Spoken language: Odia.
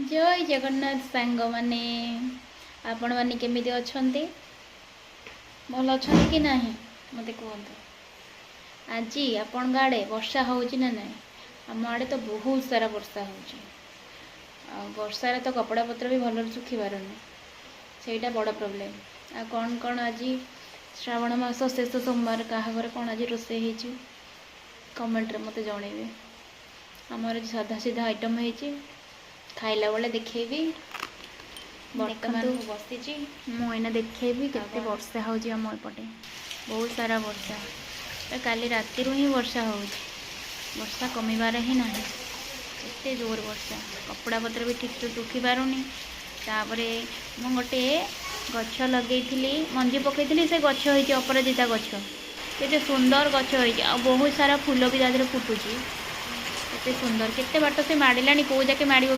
ଜୟ ଜଗନ୍ନାଥ ସାଙ୍ଗମାନେ, ଆପଣମାନେ କେମିତି ଅଛନ୍ତି? ଭଲ ଅଛନ୍ତି କି ନାହିଁ, ମୋତେ କୁହନ୍ତୁ। ଆଜି ଆପଣଙ୍କ ଆଡ଼େ ବର୍ଷା ହେଉଛି ନା ନାହିଁ? ଆମ ଆଡ଼େ ତ ବହୁତ ସାରା ବର୍ଷା ହେଉଛି। ଆଉ ବର୍ଷାରେ ତ କପଡ଼ା ପତ୍ର ବି ଭଲରେ ଶୁଖି ପାରୁନି, ସେଇଟା ବଡ଼ ପ୍ରୋବ୍ଲେମ୍। ଆଉ କ'ଣ କ'ଣ ଆଜି ଶ୍ରାବଣ ମାସ ଶେଷ ସୋମବାର, କାହା ଘରେ କ'ଣ ଆଜି ରୋଷେଇ ହେଇଛି, କମେଣ୍ଟରେ ମୋତେ ଜଣେଇବେ। ଆମର ଆଜି ସାଧା ସିଧା ଆଇଟମ୍ ହେଇଛି, ଖାଇଲା ବେଳେ ଦେଖେଇବି। ବର୍ତ୍ତମାନ ଦେଖନ୍ତୁ। ମୁଁ ବସିଛି। ମୁଁ ଏଇନା ଦେଖେଇବି ଆଉ କେତେ କ'ଣ? ବର୍ଷା ହେଉଛି ଆମ ଏପଟେ। ବହୁତ ସାରା ବର୍ଷା ତ, କାଲି ରାତିରୁ ହିଁ ବର୍ଷା ହେଉଛି, ବର୍ଷା କମିବାର ହିଁ ନାହିଁ। ଏତେ ଜୋର ବର୍ଷା, କପଡ଼ା ପତ୍ର ବି ଠିକ୍ସେ ଶୁଖି ପାରୁନି। ତାପରେ ମୁଁ ଗୋଟେ ଗଛ ଲଗେଇଥିଲି, ମଞ୍ଜି ପକେଇଥିଲି, ସେ ଗଛ ହେଇଛି, ଅପରାଜିତା ଗଛ। କେତେ ସୁନ୍ଦର ଗଛ ହେଇଛି ଆଉ ବହୁତ ସାରା ଫୁଲ ବି ତା ଦେହରେ ଫୁଟୁଛି। କେତେ ସୁନ୍ଦର, କେତେ ବାଟ ସେ ମାଡ଼ିଲାଣି, କେଉଁ ଯାକେ ମାଡ଼ିବ।